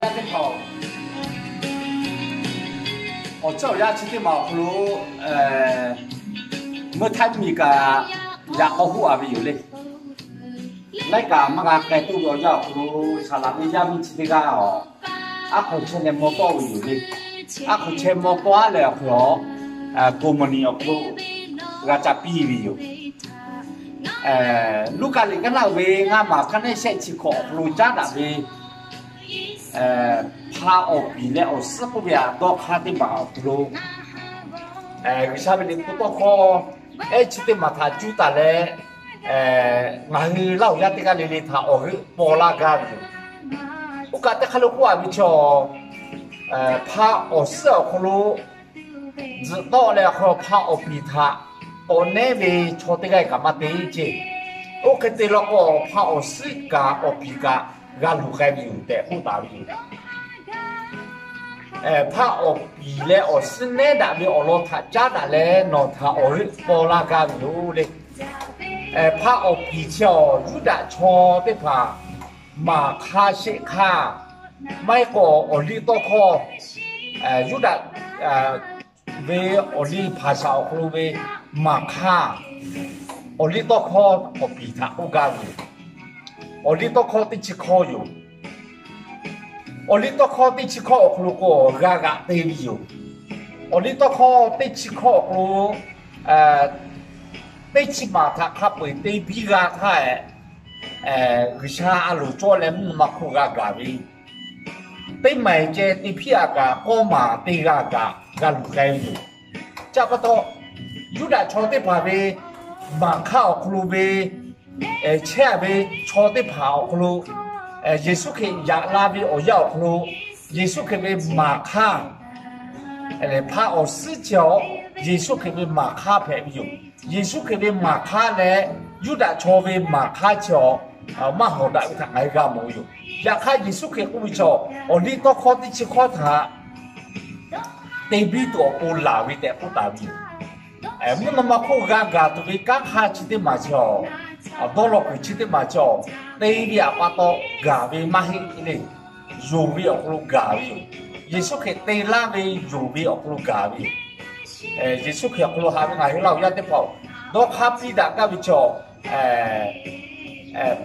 Yaˇ teˇ hpaˍ, awˬ ceuˬ awˬ yanˇ chi teˇ maˬ awˬ hk'aw lo meuˇ htaˇ miˬ kaꞈ yaꞈ k'aw huˆ a ve yoˬ le. Laiˉ kaꞈ maˇ g'a k'ai tuˬ ve awˬ yanˇ awˬ hk'aw lo, saˍ laꞈ ve yaˇ miˇ chi teˇ g'aˇ awˬ, aˉ hk'aw chehˇ leh maw tawˆ ve yoˬ le. Aˉ hk'aw chehˇ maw tawˆ a leh awˬ hk'aw lo, company awˬ hk'aw lo g'a ca piˇ ve yoˬ. Luˉkaꞈ liꞈ kaˉ naˆ uiˍ ve ngaˇ maˬ hkanˇ nehˉ shehˆ chi hkawꞈ awˬ hk'aw lo caˉ daꞈ ve hpa awˬ piˍ leh awˬ suhˉ k'oˆ ve htaꞈ dawˇ hk'aˇ teˇ maˬ awˬ hk'aw lo, G'uiˬsha ve liꞈ hpu tawˇ hkawˇ ehˉ chi teˇ maˬ htaꞈ cuˇ taˍ leh, ngaˬ hui Laˇ huˍ yaˇ teˇ g'aˇ le le htaꞈ awˬ g'euˆ paw laˇ gaˇ ve yoˬ. Oˇ kaꞈ teˇ hk'aˇ lo k'oˆ a ve chaw, hpa awˬ suhˉ awˬ hk'aw lo tzuhꞈ tawˆ leh awˬ hk'aw lo hpa awˬ piˍ htaꞈ k'awꞈ nehˉ ve chaw teˇ g'aˇ kaꞈ maˇ te ceˇ. Oˇ hk'e te law k'o, hpa awˬ suhˉ kaꞈ awˬ piˍ kaꞈ g'a luˬ k'ai ve yoˬ tehꞈ k'oˆ taˍ ve yoˬ. Hpa awˬ piˍ leh awˬ suhˉ nehˉ daꞈ ve awˬ lawn htaꞈ caˉ daꞈ leh nawˬ htaꞈ awˬ g'euˆ paw laˇ gaˇ ve yoˬ le. Hpa awˬ piˍ chi awˬ Yuˇdaꞈ chaw teˇ hpaˍ maˍ hk'aˇ sheˆ hk'aˇ, maˇ heˆ k'o awˬ liˇ tawˇ hkawˇ, Yuˇdaꞈ ve awˬ liˇ hpaˍ shaˍ awˬ hk'aw lo ve maˍ hk'aˇ, awˬ liˇ tawˇ hkawˇ awˬ piˍ htaꞈ k'oˆ gaˇ ve yoˬ. Awˬ liˇ tawˇ hkawˇ teˇ chi hkawˇ yoˬ. Awˬ liˇ tawˇ hkawˇ teˇ chi hkawˇ awˬ hk'aw lo k'o g'a g'aꞈ te ve yoˬ. Awˬ liˇ tawˇ hkawˇ teˇ chi hkawˇ awˬ hk'aw lo teˇ chi maˬ htaꞈ hk'a peu-eˬ te biˇ g'a htaˇ, G'uiˬsha a loˍ cawˇ leh mvuhˇ naw ma hk'oˆ g'a gaˬ ve, teˇ maˬ ceh te hpiˇ aꞈ kaꞈ k'awˇ maˬ te g'a kaꞈ g'a luˬ k'ai ve yoˬ. Chi pa taw, Yuˇdaꞈ chaw teˇ hpaˍ ve maˍ hk'aˇ awˬ hk'aw lo ve chehˇ ve chaw teˇ hpaˍ awˬ hk'aw lo, Yeˍsuˆ Hkriꞈ yaꞈ la ve awˬ yanˇ awˬ hk'aw lo, Yeˍsuˆ Hkriꞈ ve maˍ hk'aˇ, hpa awˬ suhˉ chi awˬ Yeˍsuˆ Hkriꞈ ve maˍ hk'aˇ hpehꞈ ve yoˬ. Yeˍsuˆ Hkriꞈ ve maˍ hk'aˇ leh Yuˇdaꞈ chaw ve maˍ hk'aˇ chi awˬ maˇ hawˍ daꞈ ve htaꞈ ngaˬ hui g'a mawˬ ve yoˬ. Yaꞈ hk'aˇ, Yeˍsuˆ Hkriꞈ k'oˆ ve chaw, awˬ liˇ tawˇ hkawˇ teˇ chi hkawˇ htaꞈ te biˇ tuˬ awˬ pon laˬ ve tehꞈ k'oˆ taˍ ve yoˬ. Mvuhˇ naw ma hk'oˆ g'a gaˬ tuˬ ve kanˉ hk'aˇ chi teˇ maˬ chi awˬ, dawˇ law kuiˬ chi teˇ maˬ chi awˬ, te ve aꞈ pa taw gaˬ ve maˇ heˆ le. Yonˍ ve awˬ hk'aw lo gaˬ ve yoˬ. Yeˍsuˆ Hkriꞈ te laˇ ve yonˍ ve awˬ hk'aw lo gaˬ ve yoˬ. Yeˍsuˆ Hkriꞈ awˬ hk'aw lo haꞈ ve ngaˬ hui Laˇ huˍ yaˇ teˇ hpaˍ-oˬ, dawˇ hk'aˇ piˇ daꞈ gaˇ ve chaw,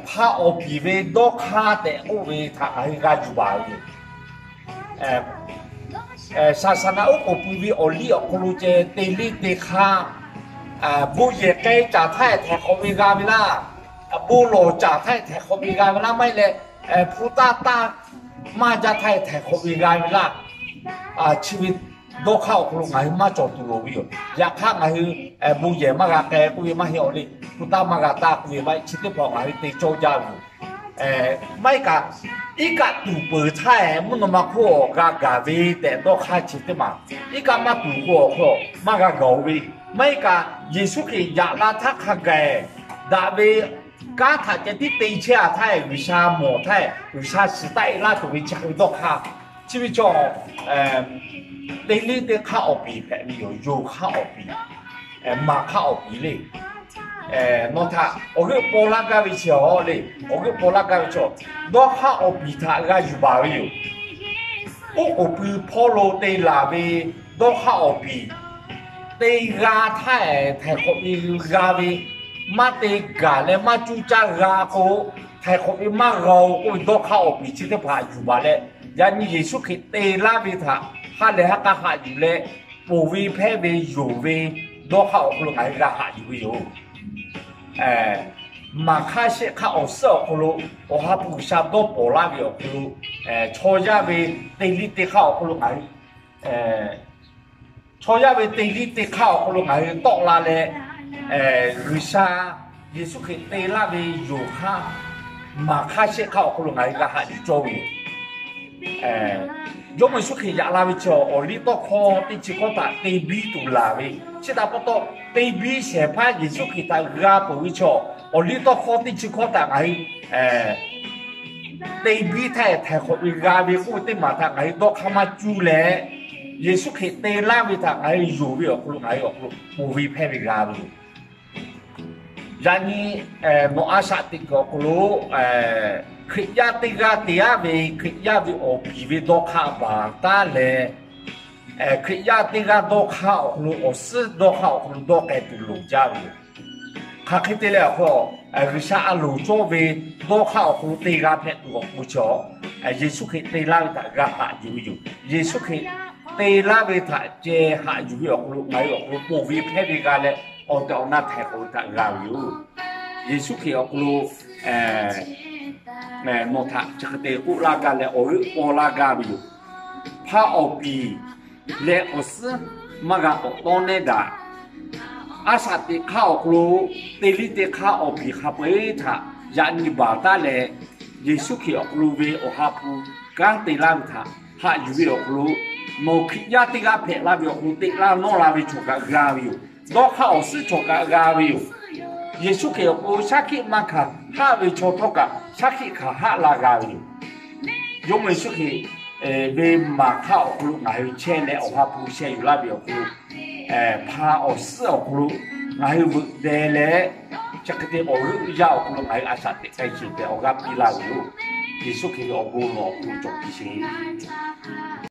hpa awˬ piˍ ve dawˇ hk'aˇ tehꞈ k'oˆ ve htaꞈ ngaˬ hui g'a yuˬ baˬ ve yoˬ. Saˍsaˍnaꞈ uˉ k'oˍ pui ve awˬ liˇ awˬ hk'aw lo ceh te liˇ te hk'aˇ, bon yehˬ k'ai caˍ htaˇ htaiˍ hk'awꞈ ve g'a ve laˇ, bon lawˬ caˍ htaˇ htaiˍ hk'awꞈ ve g'a ve laˇ, maˇ heˆ leh hpu taˇ taˇ maˇ jaˇ htaˇ htaiˍ hk'awꞈ ve g'a ve laˇ, chi ve dawˇ hk'aˇ awˬ hk'aw lo ngaˬ hui maˇ cawˬ tuˬ loˍ ve yoˬ. Yaꞈ hk'aˇ, ngaˬ hui bon yehˬ maˇ g'a k'ai k'oˆ ve maˇ heˆ awˬ le, hpu taˇ maˇ g'a taˇ k'oˆ ve maˇ heˆ, chi teˇ hpaˍ ngaˬ hui te cawˇ jaˇ ve yoˬ. Maˇ heˆ kaꞈ, iˉ kaˆ tuˍ peuˬ htaˇ mvuhˇ naw ma hk'oˆ awˬ g'a gaˬ ve tehꞈ dawˇ hk'aˇ chi teˇ maˬ, iˉ kaˆ maˇ tuˍ k'o awˬ hk'aw maˇ g'a gaˬ-oˬ ve, maˇ heˆ kaꞈ Yeˍsuˆ Hkriꞈ yaꞈ la htaˇ hk'a gaˬ daꞈ ve kanˉ htaꞈ ceh tiˉ te chehˇ a htaˇ, G'uiˬsha mawˬ htaˇ, G'uiˬsha shiˍ taˆ e laˇ tuˬ ve chi hk'e ve dawˇ hk'aˇ, chi ve chaw te liˇ te hk'aˇ awˬ piˍ hpehꞈ ve yoˬ. Yonˍ hk'aˇ awˬ piˍ, maˍ hk'aˇ awˬ piˍ le. Nawˬ htaꞈ awˬ g'euˆ paw laˇ gaˇ ve chi awˬ le, awˬ g'euˆ paw laˇ gaˇ ve chaw, dawˇ hk'aˇ awˬ piˍ htaꞈ g'a yuˬ baˬ ve yoˬ. Oˉ k'oˍ pui Pawˇluꞈ te laˬ ve dawˇ hk'aˇ awˬ piˍ, te g'a htaˇ htaiˍ hk'awꞈ ve g'a ve, maˇ te gaˬ leh maˇ cuˇ caˇ g'a k'o, htaiˍ hk'awꞈ ve maˇ g'a-oˬ k'oˆ ve dawˇ hk'aˇ awˬ piˍ chi teˇ hpaˍ yuˬ baˬ leh, yaꞈ nyi Yeˍsuˆ Hkriꞈ te laˇ ve htaꞈ ha lehˬ ha k'a haꞈ yuˬ leh, ponˬ ve hpehˇ ve yonˍ ve dawˇ hk'aˇ awˬ hk'aw lo ngaˬ hui g'a haꞈ yuˬ ve yoˬ. Maˍ hk'aˇ shehˆ hk'aˇ awˬ suhˉ awˬ hk'aw lo, Awˬ ha hpu G'uiˬsha dawˇ pawˍ laˇ ve awˬ hk'aw lo, chaw yaˇ ve te liˇ te hk'aˇ awˬ hk'aw lo ngaˬ hui chaw yaˇ ve te liˇ te hk'aˇ awˬ hk'aw lo ngaˬ hui tawˆ la leh, G'uiˬsha Yeˍsuˆ Hkriꞈ te laˇ ve yonˍ hk'aˇ, maˍ hk'aˇ shehˆ hk'aˇ awˬ hk'aw lo ngaˬ hui g'a haꞈ yuˬ cawˇ ve yoˬ. Jawˇmawˇ Yeˍsuˆ Hkriꞈ yaꞈ la ve chaw, awˬ liˇ tawˇ hkawˇ teˇ chi hkawˇ htaꞈ te biˇ tuˬ laˬ ve, chi htaꞈ pa taw, te biˇ shehˍ hpaˇ Yeˍsuˆ Hkriꞈ htaꞈ g'a peuˬ ve chaw, awˬ liˇ tawˇ hkawˇ teˇ chi hkawˇ htaꞈ ngaˬ hui te biˇ htaˇ htaiˍ hk'awꞈ ve g'a ve k'oˆ ve teˇ maˬ htaꞈ ngaˬ hui dawˇ hk'aˇ maˇ cuˇ leh, Yeˍsuˆ Hkriꞈ te laˇ ve htaꞈ ngaˬ hui yonˍ ve awˬ hk'aw lo ngaˬ hui awˬ hk'aw lo ponˬ ve hpehˇ ve g'a ve yoˬ. Yaꞈ nyi nawˬ a shaꞈ teꞈ kuiˬ awˬ hk'aw lo Hkriꞈ yaˇ teˇ g'aˇ te aˉ ve Hkriꞈ yaˇ ve awˬ piˍ ve dawˇ hk'aˆ baˬ taˉ leh, Hkriꞈ yaˇ teˇ g'aˇ dawˇ hk'aˆ awˬ hk'aw lo, awˬ suhˉ dawˇ hk'aˆ awˬ hk'aw lo dawˇ k'ai tuˬ loˍ jaˇ ve yoˬ. Hk'aˬ hk'e te leh awˬ hk'aw, G'uiˬsha a loˍ cawˇ ve dawˇ hk'aˆ awˬ hk'aw lo te g'a hpehꞈ tuˬ awˬ pon chi, Yeˍsuˆ Hkriꞈ te laˇ ve htaꞈ g'a haꞈ yuˬ ve yoˬ. Yeˍsuˆ Hkriꞈ te laˇ ve htaꞈ ceh haꞈ yuˬ ve awˬ hk'aw lo ngaˬ hui awˬ hk'aw lo ponˬ ve hpehˇ ve g'a leh, awˬ tehˬ awˬ na htaiˍ k'oꞈ ve htaꞈ g'a ve yoˬ. Yeˍsuˆ Hkriꞈ awˬ hk'aw lo nawˬ htaꞈ chi hk'e te k'oˆ laˇ gaˇ leh awˬ g'euˆ paw laˇ gaˇ ve yoˬ. Hpa awˬ piˍ leh awˬ suhˉ maˇ g'a k'awꞈ tawˇ nehˉ daꞈ. A shaꞈ teꞈ hk'aˇ awˬ hk'aw lo teˇ liˇ teˇ hk'aˇ awˬ piˍ hk'a peu-eˬ htaꞈ yaꞈ nyi baˬ taˉ leh, Yeˍsuˆ Hkriꞈ awˬ hk'aw lo ve awˬ ha hpu kanˉ te laˇ ve htaꞈ haꞈ yuˬ ve awˬ hk'aw lo, nawˬ Hkriꞈ yaˇ teˇ g'aˇ hpehꞈ la ve awˬ hk'aw lo teꞈ laˇ nawˇ la ve chaw kaꞈ g'a ve yoˬ. Dawˇ hk'aˆ awˬ suhˉ chaw kaꞈ g'a ve yoˬ. Yeˍsuˆ Hkriꞈ awˬ pon shaˉ hkiˆ maˇ hkanˍ haˆ ve chaw htawˇ kaꞈ shaˉ hkiˆ hkanˍ haˆ la g'a ve yoˬ. Jawˇmawˇ Yeˍsuˆ Hkriꞈ ve maˍ hk'aˇ awˬ hk'aw lo ngaˬ hui chehˇ leh awˬ ha hpu sheh yuˬ laˇ ve awˬ hk'aw lo, hpa awˬ suhˉ awˬ hk'aw lo ngaˬ hui veuꞈ deh leh, chi hk'e te awˬ g'euˆ yaˇ awˬ hk'aw lo ngaˬ hui a shaꞈ teꞈ k'ai sheˍ tehꞈ awˬ g'aˇ piˇ laˇ ve yoˬ. Yeˍsuˆ Hkriꞈ ve awˬ bon nawˬ awˬ hk'aw lo cawˬ piˇ sheˍ.